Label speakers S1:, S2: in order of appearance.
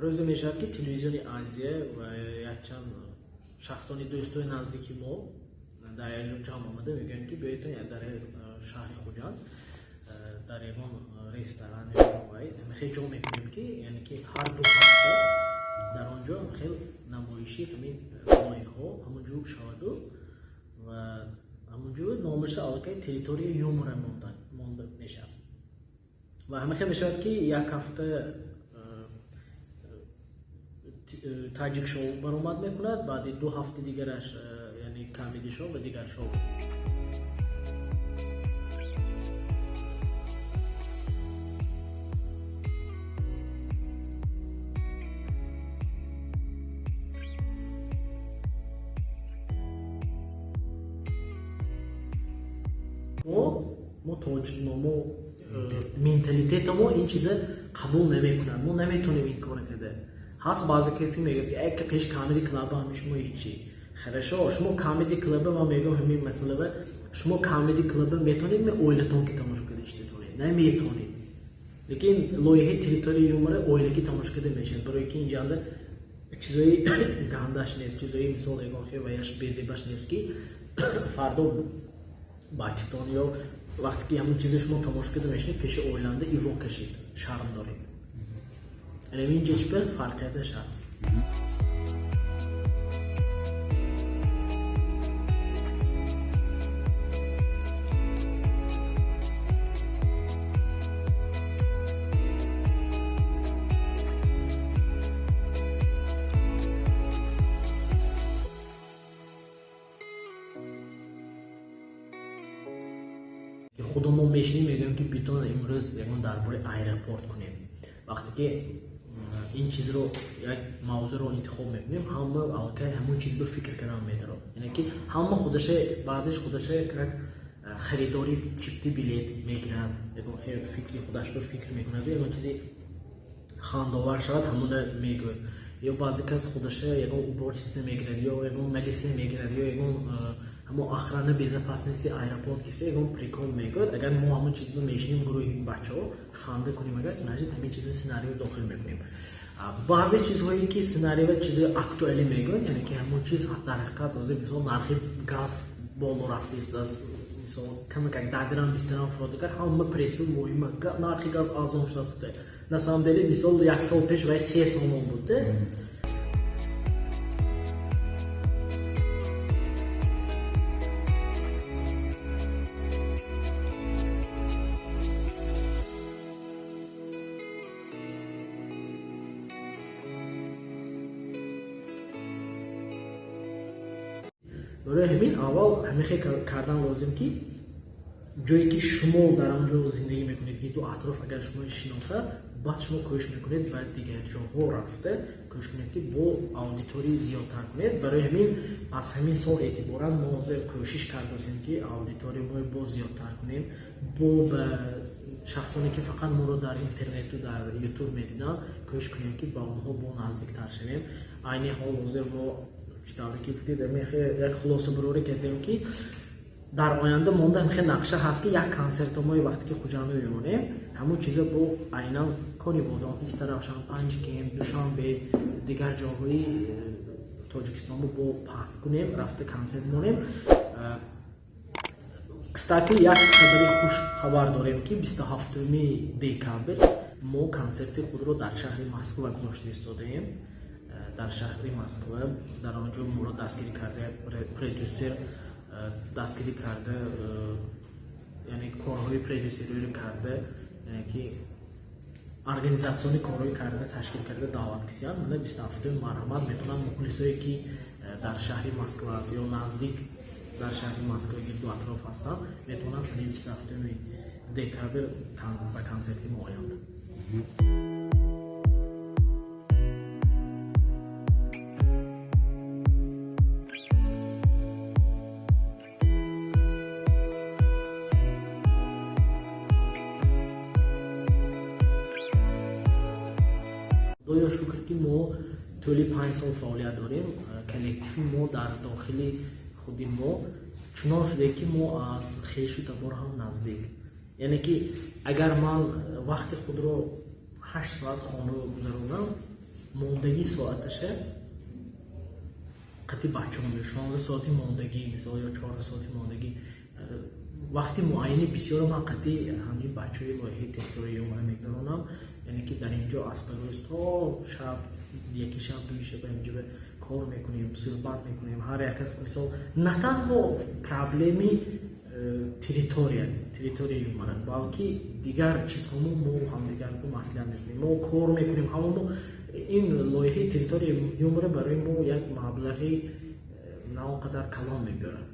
S1: Рӯзе мешавад, ки телевизиони Азия ва якчанд шахсони дӯстои наздики мо дар як ҷо ҷамъ омада мегӯянд, ки биёед дар шаҳри Хуҷанд дар ягон ресторан хел ҷо мекунем, ки яъне ки ҳар 2 ҳафта дар он ҷо хел намоиши ҳамин лоиҳаҳо ҳамон ҷо шаваду ва ҳамон ҷо номаша аллакай территорияи юмора монда мешавад. Ва ҳама хел мешавад, ки як ҳафта таҷик шоу баромад мекунад, баъди 2 ҳафта дигараш яъне камеди шоу ва дигар шоу. Мо тоҷик, мо менталитети мо ин чиза қабул намекунад. Мо наметонем ин кора карда. Ҳаст баъзе касе мегӯяд, ки эй, пеш Камеди Клаба ҳами шумо ҳичи. Хорошо, шумо Камеди Клаба, ман мегӯям ҳамин масъалава, шумо Камеди Клаба метонед ме оилатон ки тамошо карда иштитонед? Наметонед. Лекин лоиҳаи территорияи юмора оилаки тамошо карда мешавад, барои ки инҷанда чизои гандаш нест, чизои мисол ягон хел ваяш безебаш нест, ки фардо бачатон ё вақте ки ҳамон чизе шумо тамошо карда мешавед, пеши оиланда иво кашид, шарм доред. Яъне ин ҷишба фарқияташ ҳаст. Худо мо мешинем, мегӯем, ки битон имрӯз ягон дар бораи аэропорт кунем. Вақте ки ин чизро, як мавзӯъро интихоб мекунем, ҳама аллакай ҳамон чиз ба фикр кардан медарад. Яъне ки ҳама худаша, баъзеш худаша як харидори чипти билет мегирад, ягон хел фикри худаш ба фикр мекунад, ягон чизи хандовар шавад, ҳамона мегӯяд. Ё баъзе кас худаша ягон уборщица мегирад, ё ягон милиса мегирад, ё ягон ҳамо охрана безопасности аэропорт гирифта ягон прикол мегӯяд. Агар мо ҳамон чизро мешинем, гурӯҳи бачаҳо ханда кунем, агар значит ҳамин чизро сценарио дохил мекунем. Баъзе чизҳое ки сценарио ва чизҳои актуалӣ мегӯянд, яъне ки ҳамон чиз дар ҳақиқат ҳозир мисол нархи газ боло рафта истодааст, мисол камакак 10 дирам, 20 дирам фурӯдагар, ҳама пресси муҳима, нархи газ арзон шудааст гуфта. На самом деле мисол як сол пеш вай 3 сомон буд. Барои ҳамин аввал ҳамин хел кардан лозим, ки ҷое ки шумо дар он ҷо зиндагӣ мекунед, гирду атроф агар шумо шиносад, баъд шумо кӯшиш мекунед ба дигар ҷоҳо рафта кӯшиш кунед, ки бо аудитория зиёдтар кунед. Барои ҳамин аз ҳамин сол эътиборан мо ҳозир кӯшиш кардосем, ки аудиторияи мо боз зиёдтар кунем, бо ба шахсоне ки фақат моро дар интернету дар ютуб медиданд, кӯшиш кунем, ки ба онҳо бо наздиктар шавем. Айни ҳол ҳозир мо читавре ки гуфтед, як хулосабарорӣ кардем, ки дар оянда монда ҳамин хел нақша ҳаст, ки як консертомои вақте ки Хуҷандо мемонем, ҳамон чиза бо айнан Конибодом, Истаравшан, Панҷкент, Душанбе, дигар ҷоҳои Тоҷикистонро бо паҳн кунем, рафта консерт монем. Кстати, як хабари хуш хабар дорем, ки 27 декабр мо консерти худро дар шаҳри Москва гузошта истодаем. Дар шаҳри Москва, дар он ҷо моро дастгирӣ карда продюсер, дастгирӣ карда, яъне корҳои продюсериро карда, яъне ки организатсиони корҳои карда, ташкил карда даъват кисиянд. Мана 27 марҳамат метавонанд мухлисое, ки дар шаҳри Москва аст ё наздик дар шаҳри Москва гирду атроф ҳастанд, метавонанд санаи 27 декабр ба консерти мо оянд. Худоё шукр, ки мо тӯли 5 сол фаъолият дорем. Коллективи мо дар дохили худи мо чунон шуда, ки мо аз хешу табор ҳам наздик. Яъне ки агар ман вақти худро 8 соат хона гузаронам, Мондагӣ соаташа қати бачаҳо, 16 соати мондагӣ, мисол, ё 14 соати мондагӣ, вақти муайяни бисёро ман қати ҳамин бачаҳои лоиҳаи территорияи юмора мегузаронам. Яъне ки дар ин ҷо аз пагоҳ то шаб, яки шаб, дуи шаб инҷо кор мекунем, суҳбат мекунем. Ҳар як кас, мисол, на танҳо проблеми территорияи юмора, балки дигар чизҳомо мо ҳамдигарро маслиҳат мекунем, мо кор мекунем ҳамамо. Ин лоиҳаи территорияи юмора барои мо як маблағи на он қадар калон мебиёрад.